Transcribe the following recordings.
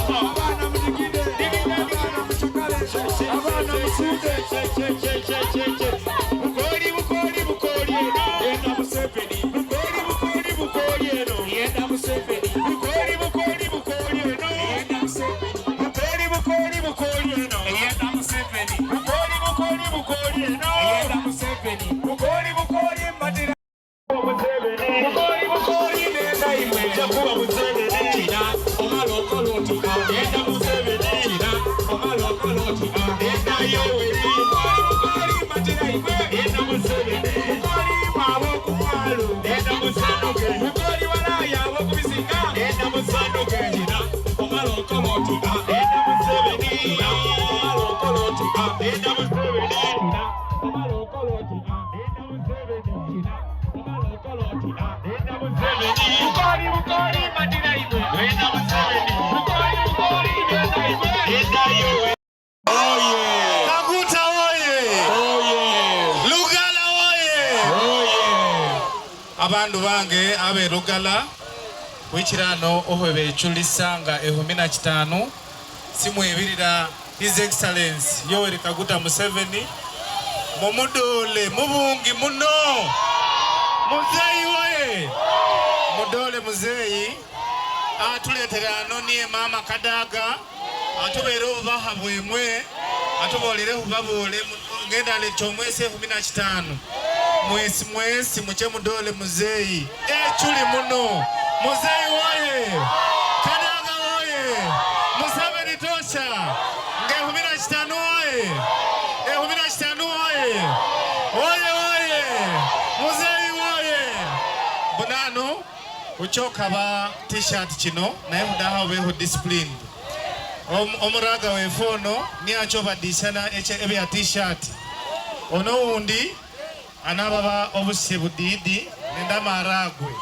Abaana mudigide, abaana mucakale, abaana musude. Bukoli bukoli bukoli eno. Yenda Museveni. Bukoli bukoli bukoli eno. Yenda Museveni. Bukoli bukoli bukoli eno. Yenda Museveni. Bukoli bukoli bukoli eno. Yenda Museveni. Bukoli bukoli bukoli eno. Yenda Museveni. Bukoli bukoli mbatira. Museveni. Bukoli bukoli nenda imwe. Jakuba Museveni. Kina omala okola oti. Yenda Museveni. Kina omala okola oti. Yenda Yoweri. Bukoli bukoli mbatira imwe. Yenda Museveni. Bukoli ab'okumwalo. Yenda Musanduke. Bukoli walaya ab'okubisinga. Yenda Musanduke. Kina omala okola oti. Yenda Museveni. Kina omala okola oti. Yenda Museveni. Kina omala okola oti. Yenda Museveni. Kina omala okola oti. Yenda Museveni. Bukoli bukoli mbatira imwe. Yenda Museveni. Bukoli bukoli nenda imwe. Yenda Yoweri. Oye! Kaguta oye! Oye! Lugala oye! Oye! Abandu bange abe Lugala wikirano okhwebechulisa nga 15 simwebirira His Excellency Yoweri Kaguta Museveni mumudole mubungi muno muzeyi oye mudole muzeyi atuletera ano niye mama Kadaga atubere obubaha bwemwe atubolere khubabole ngenda lecha omwesi 15 mwesi mwesi muche mudole muzeyi echuli muno muzeyi woye Kadaga woye Museveni tosha nga 15 woye 15 woye woye woye muzeyi woye bunano uchokaba t-shirt chino naye hudaha ubeho disciplined. Omuraga wefe ono niye achobadishana ebya t-shirt ono wundi anababa obusye budidi nende amaragwe.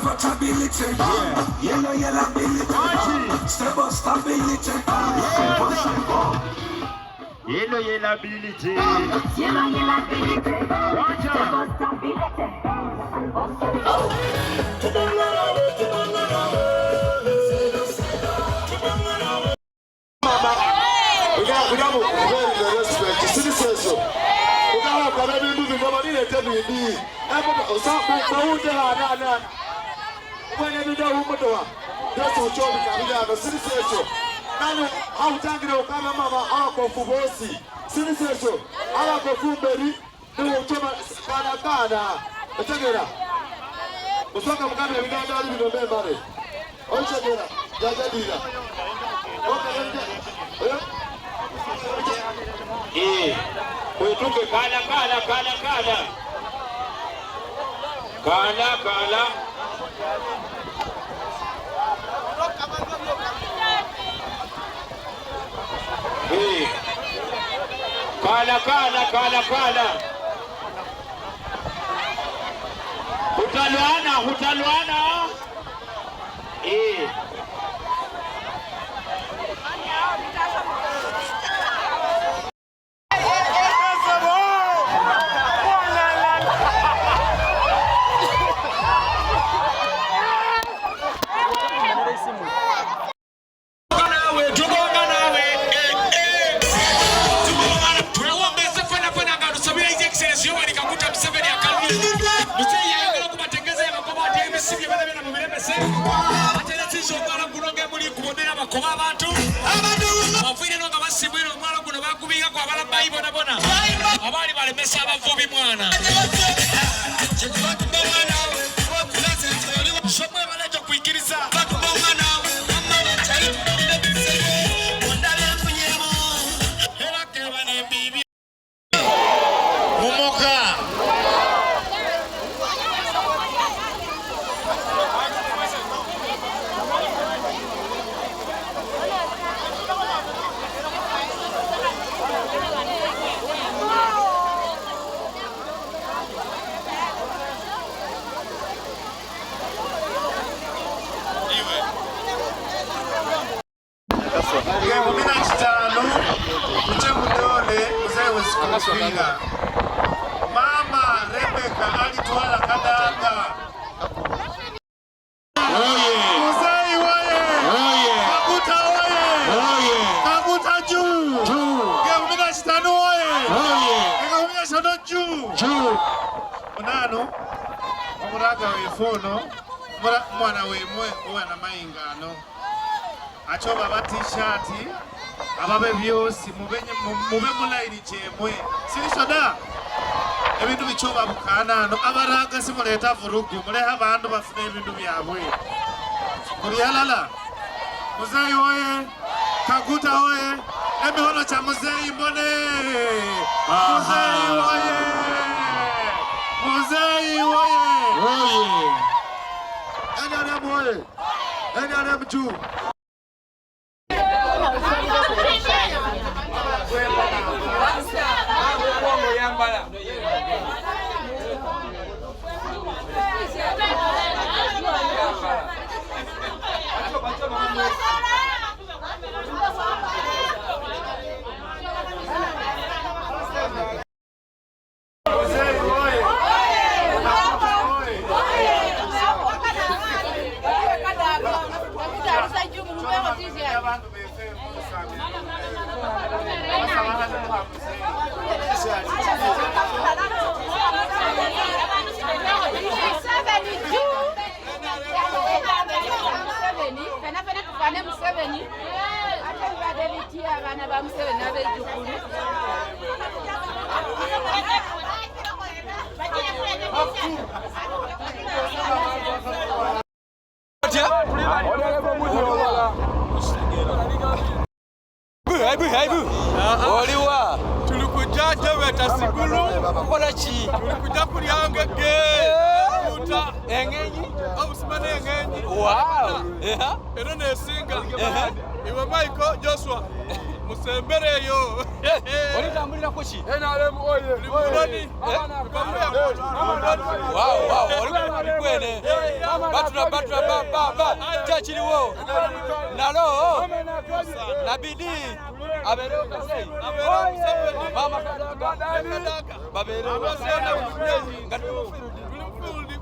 Votability, yellow, yellow ability, stable stability, Yellow yellow ability. Yellow, yellow ability. Stable stability. Wetuke kala kala kala kala. Kala kala. Kala kala kala kala. Hutalwana hutalwana. Abali balemesa abavubi mwana. Somwe balejo kuikiriza. Era keba n'embibi. Mumoka. omupiira. Maama Rebecca alitwala Kadaga. Muzeyi woye! Kaguta woye! Kaguta juu! 2005 woye! 2005 juu! Munano omuraga wefe ono mwana wemwe owana mayingano acho baba t-shirt ababe byosi mube mulaini chemwe silisoda ebindu bicho babukana ano abaraga simuleta vurugu mulehe abandu bafune ebindu byabwe mulialala. Muzeyi oye! Kaguta oye! Emihono cha muzeyi mbone! Muzeyi oye! Muzeyi oye! NRM oye! NRM juu! Muzeyi oye! Kaguta oye! Abantu befe musamira basabana kwa muzeyi. Fena fena tufane Museveni ate bibadde bitya abaana ba Museveni ab'ejjukulu. Oliwa tulikuja jebeta sigulu kukola ki? Tulikuja kulya ngege kuta Engenyi obusima n'engenyi. Wow. Era nesinga iwe Michael Joshua musembereyo. Olitambulirako ki? Limunoni. Wow, wow, oli kwene batula batula ba ba ba kyekiriwo nalo nabidi abeerewo kasei mama Kadaga babeerewo nga tuli mu field.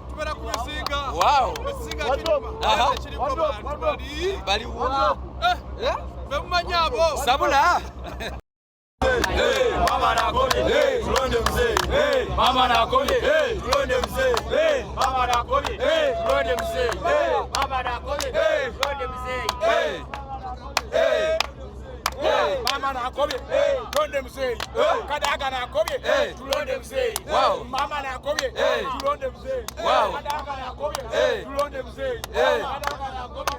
Tubera ku bisinga. Wow. Ekisinga kiriko bantu bali baliwo bemumanyi abo sabula. Mama nakobye, tulonde mzee. Mama nakobye, tulonde mzee. Mama nakobye, tulonde mzee. Mama nakobye, tulonde mzee. Mama nakobye, tulonde mzee. Kadaga nakobye, tulonde mzee. Wow. Mama nakobye, tulonde mzee. Wow. Kadaga nakobye, tulonde mzee. Kadaga nakobye,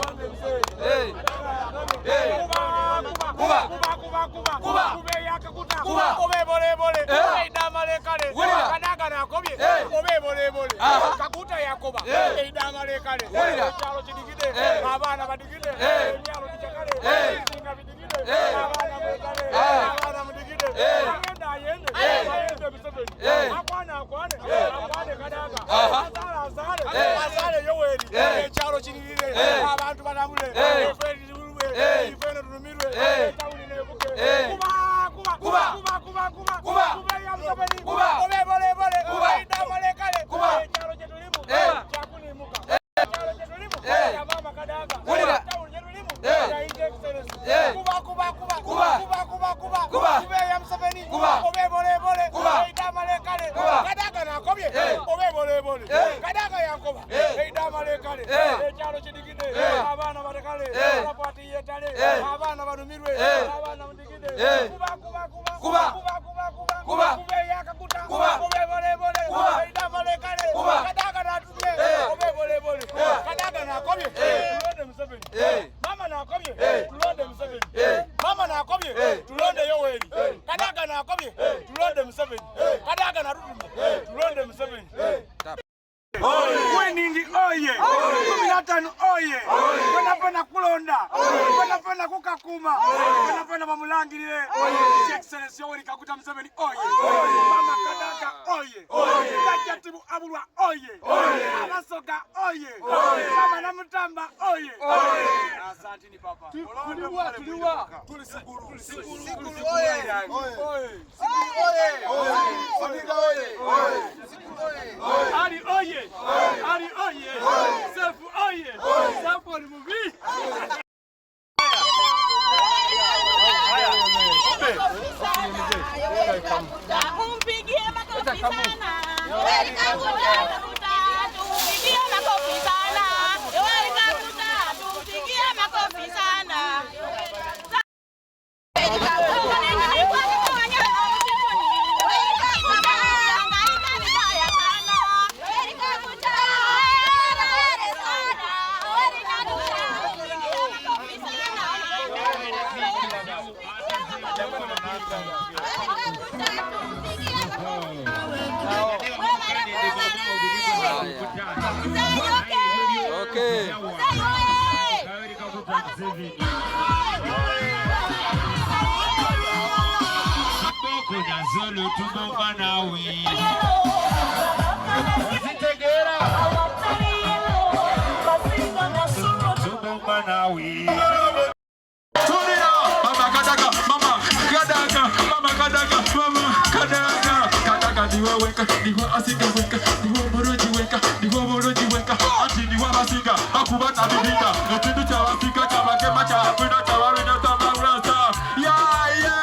tulonde mzee. Kuba. Kuba, kuba, kuba. Kuba. Kube yakakuta. Kuba. Obe bole bole. Eh. Eidamalekale. Wulira. Kadaga nakobye. Eh. Obe bole bole. Aha. Kakuta yakoba. Eh. Eidamalekale. Wulira. Ekyalo kidigide. Eh. Abaana badigide. Eh. Ebyalo bikyakale. Eh. Ebizinga bidigide. Eh. Abaana mwekale. Eh. Abaana mudigide. Eh. Agenda ayende. Eh. Ayende Museveni. Eh. Akwane akwane. Eh. Akwane Kadaga. Aha. Asale asale. Eh. Asale Yoweri. Eh. Ekyalo kiririre. Eh. Abantu batambule. Eh. Efe lirulwe. Eh. Ife eno tulumirwe. Eh. Etawuni nebuke. Eh. Kuba, kuba, Kuba. kuba, kuba, kuba. Kuba. Kuba ya Museveni. Kuba. Obe bole bole. Kuba. Eidamalekale. Kuba. Ekyalo kye tulimu. Eh. Kyakunimuka. Ekyalo kye tulimu. Eh. Kya Mama Kadaga. Wulira. Etawuni gye tulimu. Eh. Ya His Excellency. Eh. Kuba, kuba, kuba. Kuba. Kuba, kuba, kuba. Kuba. Kuba ya Museveni. Kuba. Obe bole bole. Kuba. Eidamalekale. Kuba. Kadaga nakobye. Eh. Obe bole bole. Eh. Kadaga yankoba. Eh. Eidamalekale. Eh. Ekyalo kidigide. Eh. Abaana batekale. Eh. Abakwatiye ettale. Eh. Abaana balumirwe. Eh. Abaana mudigide. Eh. Kuba, kuba, kuba. Kuba. Kuba, kuba, kuba. Kuba. Kuba eyakakuta. Kuba. Obe bole bole. Kuba. Eidamalekale. Kuba. Kadaga natubye. Eh. Obe bole bole. Kuba. Kadaga nakobye. Eh. Tulonde Museveni. Eh. Mama nakobye. Eh. Tulonde Museveni. Eh. Mama nakobye. Eh. Tulonde Yoweri. Kadaga nakobye. Tulonde Museveni. Kadaga natutumye. Tulonde Museveni. Weningi oye! 15 oye! Fena fena kulonda! Fena fena kukakuma! Fena fena bamulangirire! His Excellency Yoweri Kaguta Museveni oye! Mama Kadaga oye! Hajjati Abulwa oye! Abasoga oye! Mama Namutamba oye! Asanteni papa. Tuliwa tuliwa Tuli siguru. Siguru oye! Oye! Ali oye! Ali oye! Sefu oye! Sefu oli mubi! Tumpigie makofi sana. Yoweri Kaguta, tumpigie makofi sana. Yoweri Kaguta, tumpigie makofi sana. Okay. Mama kadaga, mama kadaga, mama kadaga, mama kadaga. Kadaga niwe weka, niwe asinga weka, niwe muruji weka, niwe muruji weka. Ati niwe abasinga, akuba tabibinga. Ekintu kyabafika kyabakema kyakwina kyabalwina kyabawulasa. Ya ya.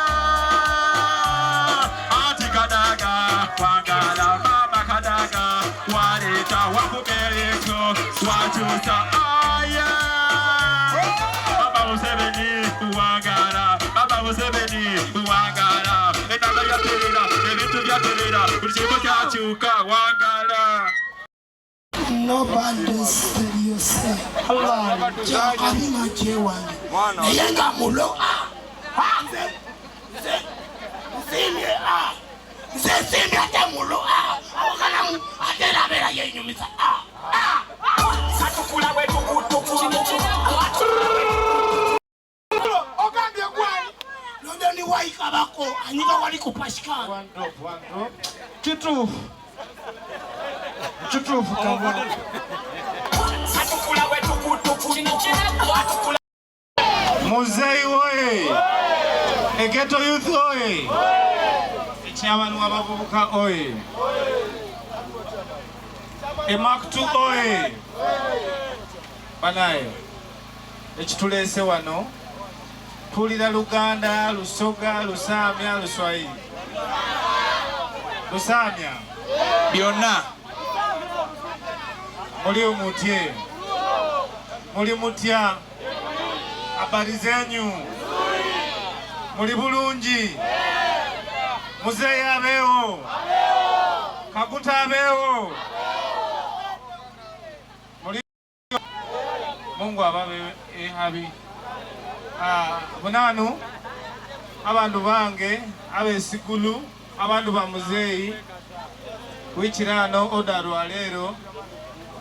Ati kadaga, wangala mama kadaga, waleta wakubereto, wakyusa. Aya. Baba Museveni wangala, Baba Museveni wangala, enamba byaterera, ebintu byaterera, buli kimu kyakyuka wangala. Nobody serious. Kyakabina kyewange naye nga mulo nze nsiimye nze nsiimye ate mulo awakanamu ate era abeera yenyumiza. Ogambye gwani London waikabako anyiga wali kupashikana. Kituufu. Kituufu kabona. Muzei oye! Egeto Youth oye! Ekyabanu abavubuka oye! Emaktu oye! Banaye, ekituleese wano tuwulira Luganda, Lusoga, Lusaamya, Luswahili. Lusaamya Byonna. Muli mutye? Muli mutya? Habari zenyu? Muli bulungi? Muzeeyi abeewo? Kaguta abeewo? Muli Mungu ababe ehabi. Bunanu abandu bange abesigulu abandu ba muzeeyi wikirano oda lwaleero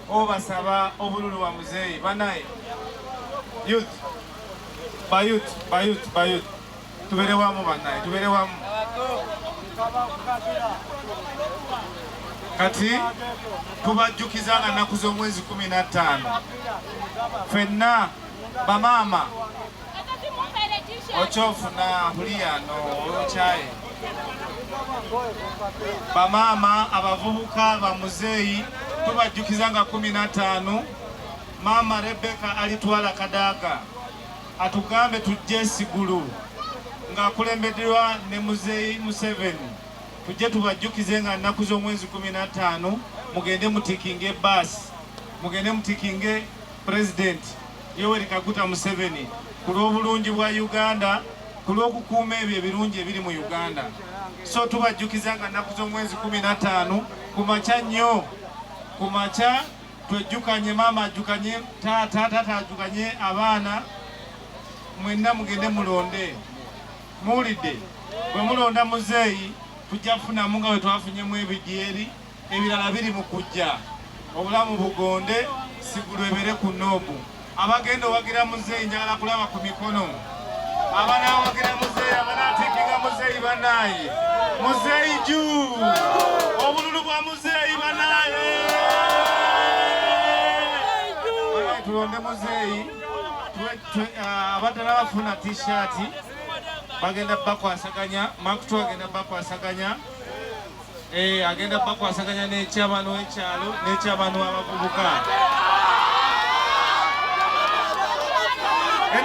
obasaba obululu bwa muzeeyi banaye youth bayouth bayouth bayouth tubere wamu banaye tubere wamu kati tubajjukiza nga nnaku z'omwezi 15 ffenna bamaama okyofuna buliyano okyaye bamaama abavubuka bamuzeeyi tubajjukiza nga 15 maama Rebeka alitwala Kadaga atugambe tujje esigulu ng'akulembeddwa ne muzeeyi Museveni tujje tubajjukize nga nnaku z'omwezi 15 mugende mutikinge ebbaasi mugende mutikinge pulezidenti Yoweri Kaguta Museveni ku lw'obulungi bwa Uganda ku lw'okukuuma ebyo ebirungi ebiri mu Uganda. So tubajjukiza nga nnaku z'omwezi 15 ku makya nnyo ku makya twejjukanye maama ajjukanye taata taata ajjukanye abaana mwenna mugende mulonde muwulidde bwe mulonda muzeeyi tujja kufunamu nga bwe twafunyemu ebidyeri ebirala biri mu kujja obulamu bugonde sigulu ebere ku noobu abagenda owagira muzeeyi njagala kulaba ku mikono abanawagira muzeeyi abanatiikinga muzeeyi banaye muzeeyi juu obululu bwa muzeeyi banaye banaye tulonde muzeeyi abatala bafuna t-shirt. Bagenda bakwasaganya, Mark 2 agenda bakwasaganya. Eh, agenda bakwasaganya n'ekyabano w'ekyalo n'ekyabano abavubuka.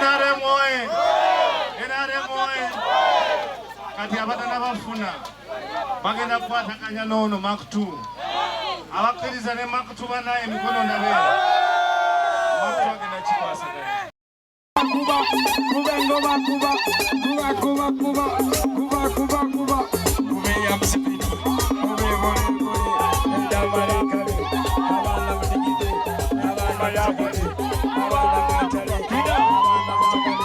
NRM oye! NRM oye! Kati abatana bafuna bagenda kukwataganya n'ono Mark 2. Abakkiriza ne Mark 2 banaye emikono ndabe. Mark 2 agenda kikwasaganya. Kuba, kuba engoma kuba, kuba kuba kuba, kuba kuba kuba, kube ya Museveni, kube bole bole, endamalekale, abaana mudigide, abaana mukyakale, abaana mwetale, abaana mukyakale,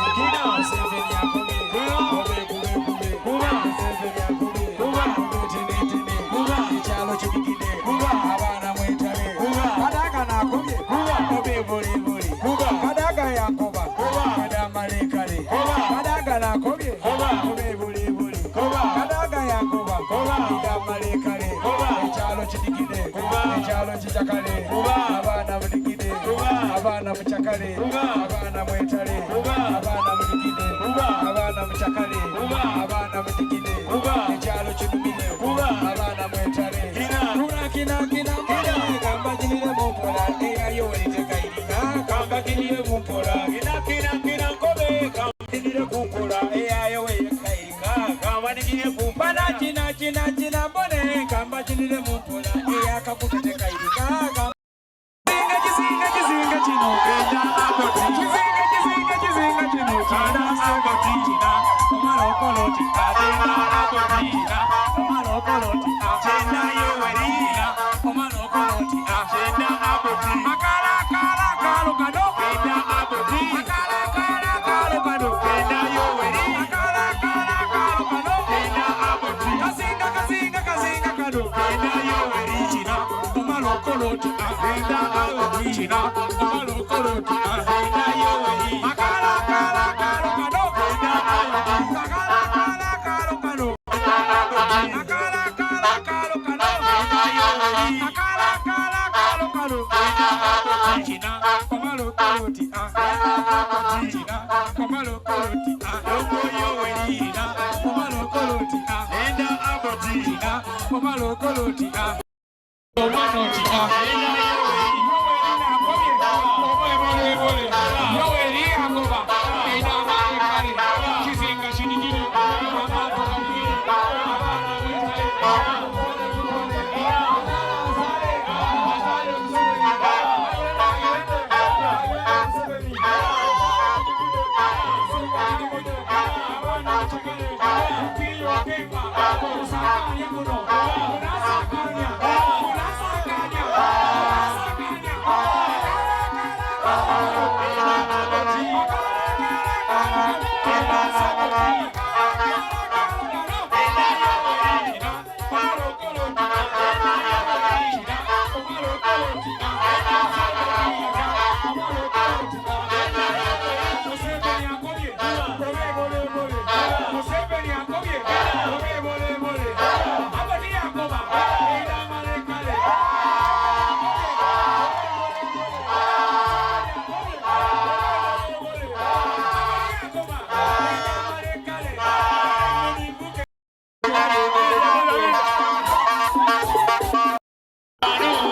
Museveni akube, kube kube kube, Museveni akube, kube tene tene, ekyalo kidigide, abaana mwetale, Kadaga nakubye, kube bole bole, Kadaga yankoba, Kadamalekale, Kadaga nakubye, kube bole bole, Kadaga yankoba, Kadamalekale, ekyalo kidigide, ekyalo kijakale, abaana mudigide, abaana mukyakale, abaana mwetale, abaana mudigide, abaana mukyakale, abaana mudigide, ekyalo kinumire, abaana mwetale, kina kina kina kambaginire mumpola, eyayo welitekairika, kambaginire mumpola, kina kina kina nkobe, kambaginire kunkola, eyayo weyekairika, kambaginire kumpola, kina kina kina mbone, kambaginire mumpola, eyakakutetekairika, kizinga kizinga kino, kizinga kizinga kizinga kino, kina omalokoloti, omalokoloti, omalokoloti, akala kala kalo kano, akala kala kalo kano, akala kala kalo kano, kazinga kazinga kazinga kano, omalokoloti, omalokoloti, akala kala kalo kano, akala kala kalo kano, akala kala kalo kano, akala kala kalo kano, omalokoloti, omalokoloti, omalokoloti, omalokoloti,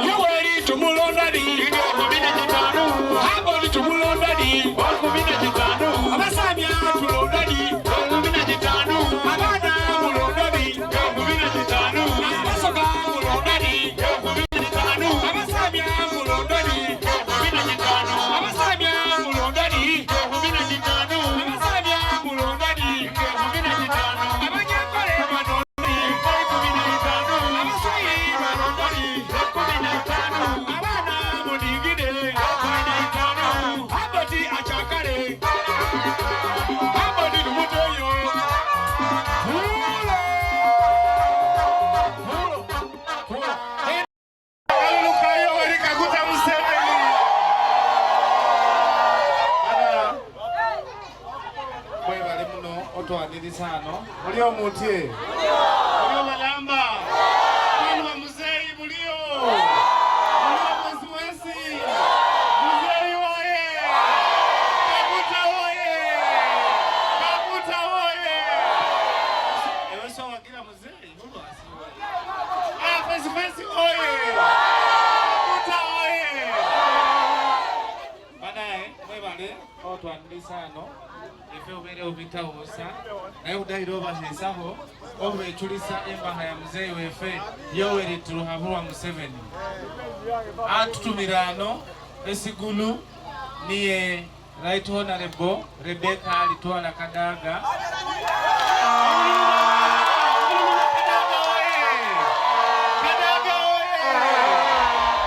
Yoweri tumulonda di Haboli tumulonda di Abasamya tulonda di Abaana mulonda di Abasoga mulonda di Abasamya mulonda di Abasamya mulonda di Abasamya mulonda di Abanyankole balonda di Abaswahili balonda di Abaana muningide Aboti achakale Aboti lumutoyo Hulo Hulo Hulo Akalulu ka Yoweri Kaguta Museveni. Bana, mwebale muno otwaniriza hano. Mulio mutye? Mulio balamba? Banu ba muzeeyi mulio? Mulio mwesiwesi? Muzeeyi woye! Kaguta woye! Kaguta woye! Atutuuse ano ife ubeere ubitawo busa naye udahire obahesaho obechulisa embaha ya muzeyi wefe Yoweri Tibuhaburwa Museveni. Atutumira ano esigulu niye Right Honorable Rebecca Alitwala Kadaga. Kadaga oye!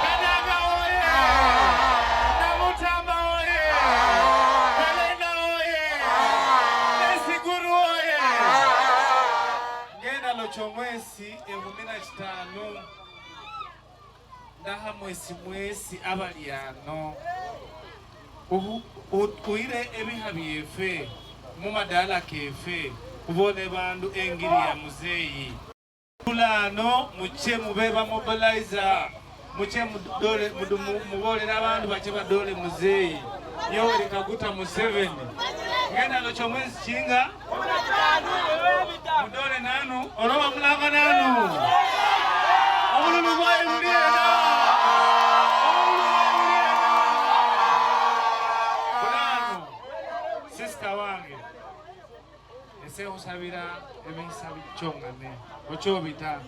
Kadaga oye! Namutamba oye! Kalenda oye! Esiguru oye! Ngenda lochomwesi 15 ndaha mwesi mwesi abali ano uyire ebiha byefe mumadala kefe kubone bandu engiri ya muzeyi tulano muche mube ba mobilizer muche mudole mubolera abantu bache badole muzeyi Yoweri Kaguta Museveni ngenda locho mwezi chinga mudole nanu oloba mulanga nanu obululu bwaye buliena bulano sister wange ese khusabira ebisa bichongane ochobita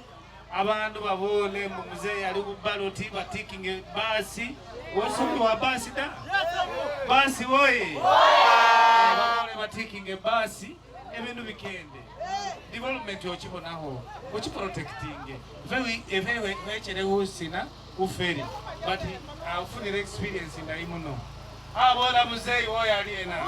abandu babole mbu muzeyi ali kubaloti batikinge basi wosumi wa basi da basi woye babole batikinge basi ebindu bikende development ochibonaho ochiprotectinge efe wechere husina uferi but afunire experience ndayi muno abola muzeyi woyo aliena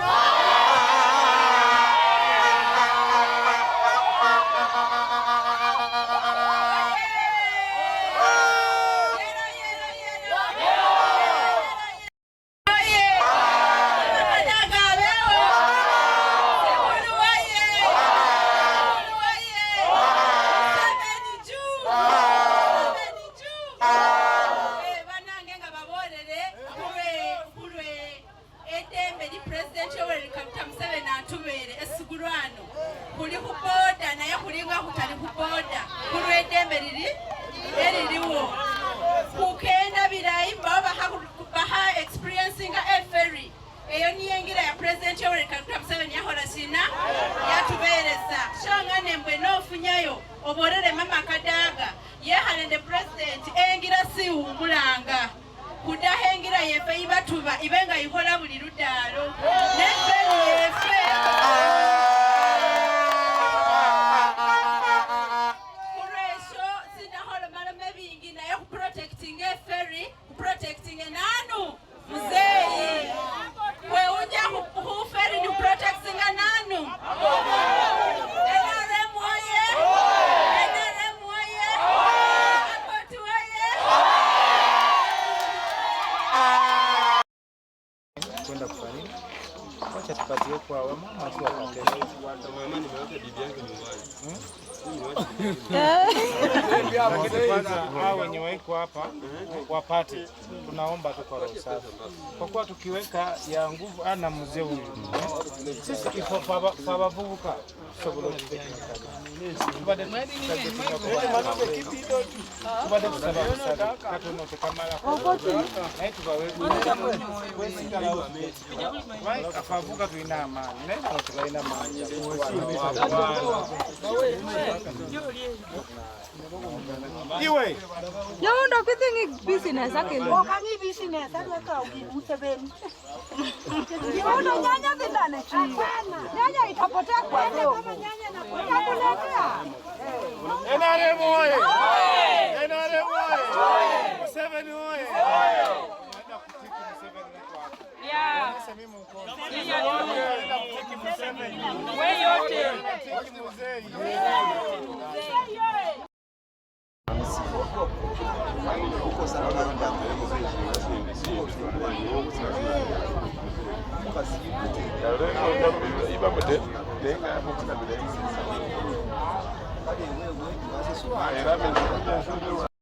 President Yoweri Kaguta Museveni atubeere esigulwano kuli ku boda naye kulinga kutali ku boda kulw'eddembe liri eririwo kukenda birayi baba baha experiencinga eferry eyo niyo engira ya President Yoweri Kaguta Museveni yahola sina yatubeereza shongane mbwe nofunyayo oborere mama Kadaga yehalende president engira siwumulanga kudaho engira yefe ibatuba ibenga ikhola buli ludalo neferi yefe kulwesho sindakholoma ebingi naye khuprotectinga eferry khuprotectinga nanu muzeyi weunya khuferi ni khuprotectinga nanu NRM oye NRM oye Abbott oye kwenda kufanya nini? Wacha tupatie kwa wamama tu wapate. Lakini kwanza hao wenye waiko hapa wapate, tunaomba tu kwa roho safi, kwa kuwa tukiweka ya nguvu ana mzee huyu sisi ifo pabavubuka tusobola tubadde tubadde tusaba busabe katono tekamala naye tubawe wesigalawo abavubuka tulina amaanyi naye bano tebalina maanyi. Iwe Nyaundo kwithingi business akelo. Okangi business adwa kawo gik Museveni. Nyaundo nyanya dhi nane chiro. Nyanya itapotea kwa soko. Nitakuletea. NRM oye! NRM oye! Museveni oye! Naenda kutiki Museveni niko hapa. Onyesha mimi mkono. Naenda kutiki Museveni. We yote. Kutiki mzee.